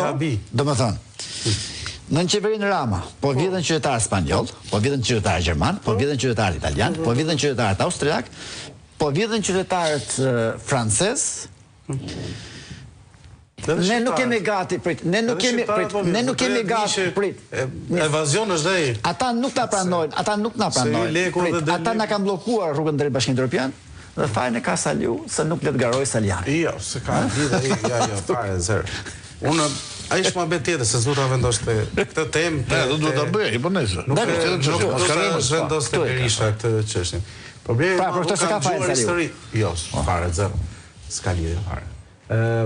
Habi. Domethënë, nën qeverinë Rama, po vidhen qytetarë spanjoll, po vidhen qytetarë gjerman, po vidhen qytetarët italian, po vidhen qytetarët austriak, po vidhen qytetarët francez. Ne nuk jemi gati, prit, ne nuk jemi, prit, ne nuk jemi gati, prit. Evazion është dhe ai. Ata nuk na pranojnë, ata nuk na pranojnë. Prit, ata na kanë bllokuar rrugën drejt Bashkimit Evropian dhe fajin e ka Saliu se nuk le të garojë Salianji. Jo, s'e ka lidhje ai, jo, jo, fare zero. Unë ai është muhabet tjetër se s'duhet ta vendos te këtë temë. Ne, do duhet ta bëjë, po nejse. Nuk është tjetër çështje, mos kalojmë mos vendos te Berisha këtë çështje. Problemi pra, për këtë s'ka fajin Saliu. Jo, fare zero. S'ka lidhje fare.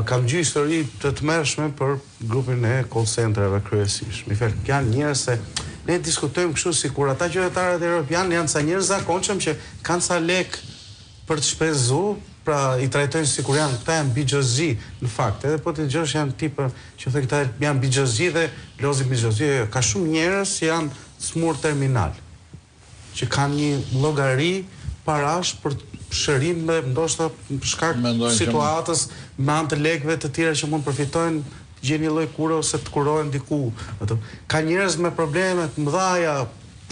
Kam dëgju histori të tmerrshme për grupin e call centerave kryesisht. Mi fal, janë njerëz se ne diskutojmë kështu sikur ata qytetarët europianë janë ca njerëz zakonshëm që kanë ca lekë për të shpenzu, pra i trajtojnë sikur janë këta janë bixhozxhi, në fakt, edhe po t'i dëgjosh janë tipa që thonë këta janë bixhozxhi dhe lozin bixhozxhi, jo, jo, ka shumë njerëz që janë smur terminal. që kanë një llogari parash për shërim dhe ndoshta për shkak të situatës me anë të lekëve të tjera që mund të përfitojnë të gjejnë një lloj kure ose të kurohen diku. Ato ka njerëz me probleme të mëdha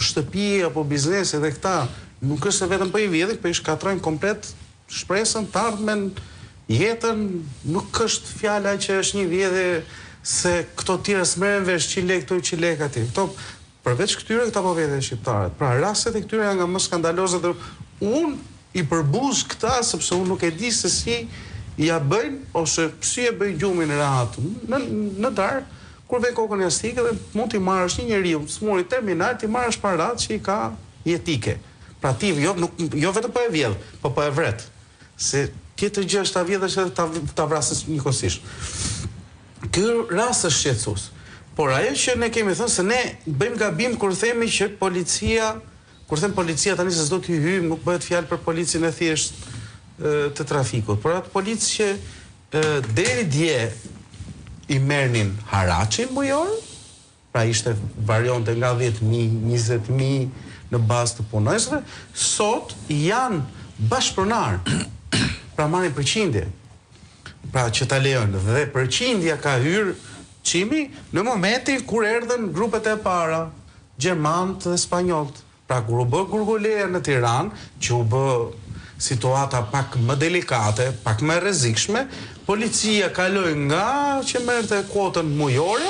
shtëpie apo biznesi dhe këta nuk është se vetëm po i vjedhin, po i shkatërrojnë komplet shpresën, të ardhmen, jetën, nuk është fjala që është një vjedhje se këto të tjera s'merren vesh, qind lekë këtu, qind lekë atje. Këto Përveç këtyre këta po vjedhin shqiptarët. Pra rastet e këtyre janë nga më skandalozet dhe unë i përbuz këta sepse unë nuk e di se si ia bëjnë ose si e bëjnë gjumin rehat në në darkë kur vënë kokën në jastëk dhe mund t'i marrësh një njeriu të sëmurit terminal t'i marrësh paratë që i ka jetike. Pra ti jo nuk jo vetëm po e vjedh, po po e vret. Se tjetër gjë është ta vjedhësh edhe ta ta vrasësh njëkohësisht. Ky rast është shqetësues. Por ajo që ne kemi thënë se ne bëjmë gabim kur themi që policia, kur them policia tani se s'do t'i hyjmë, nuk bëhet fjalë për policin e thjeshtë të trafikut, por atë polic që deri dje i merrnin haraçin mujor, pra ishte varionte nga 10.000, 20.000 në bazë të punonjësve, sot janë bashkëpronarë, pra marrin përqindje. Pra që ta lejojnë dhe përqindja ka hyrë Çimi në momentin kur erdhën grupet e para, gjermanët dhe spanjollët. Pra kur u bë gurguleja në Tiranë, që u bë situata pak më delikate, pak më e rrezikshme, policia kaloi nga që merrte kuotën mujore,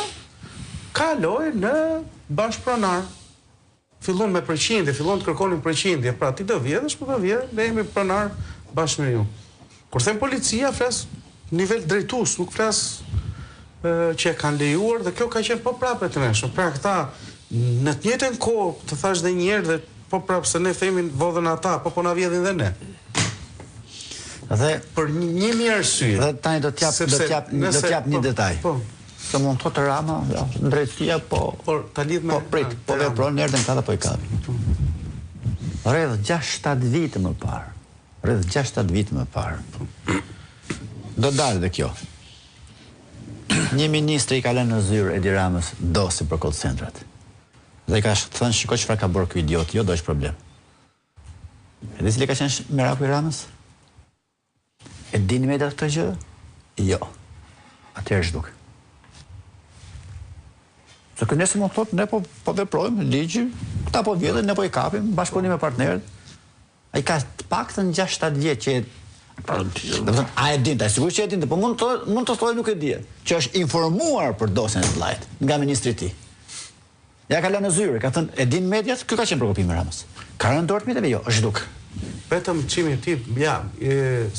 kaloi në bashkëpronar. Fillun me përqindje, fillun të kërkonin përqindje, pra ti do vjedhësh, po do vjedhim, ne jemi pronar bashkë me ju. Kur them policia, flas nivel drejtues, nuk flas që e kanë lejuar dhe kjo ka qenë po prapë e tmerrshme. Pra këta në të njëjtën kohë, të thashë dhe një herë dhe po prapë se ne themi vodhën ata, po po na vjedhin dhe ne. Dhe për një mijë arsye. Dhe tani do të jap do të jap do të jap një po, detaj. Po. Se mund të thotë Rama, jo, drejtësia po Por ta lidh me po prit, po vepron erdhën këta dhe po i kapin. Po. Rreth 6-7 vite më parë. Rreth 6-7 vite më parë. Do dalë dhe kjo. Një ministër i ka lënë në zyrë Edi Ramës dosje për call centrat. Dhe i ka thënë shiko çfarë ka bërë ky idiot, jo do është problem. E di cili ka qenë meraku i Ramës? E dini mediat këtë gjë? Jo. Atëherë zhduk. Se ky nesër mund të thotë ne po po veprojmë ligji, këta po vjedhin, ne po i kapim, bashkëpunim me partnerët. Ai ka të paktën 6-7 vjet që Domethënë, a e dinte, sigurisht që e dinte, po mund të mund të thojë nuk e dije, që është informuar për dosjen e vëllait nga ministri i tij. Ja ka lënë në zyrë, ka thënë, e din mediat, ky ka qenë preokupimi i Ramës. Ka rënë dorë të mediave? Jo, është zhduk. Vetëm Çimi ti, ja, e...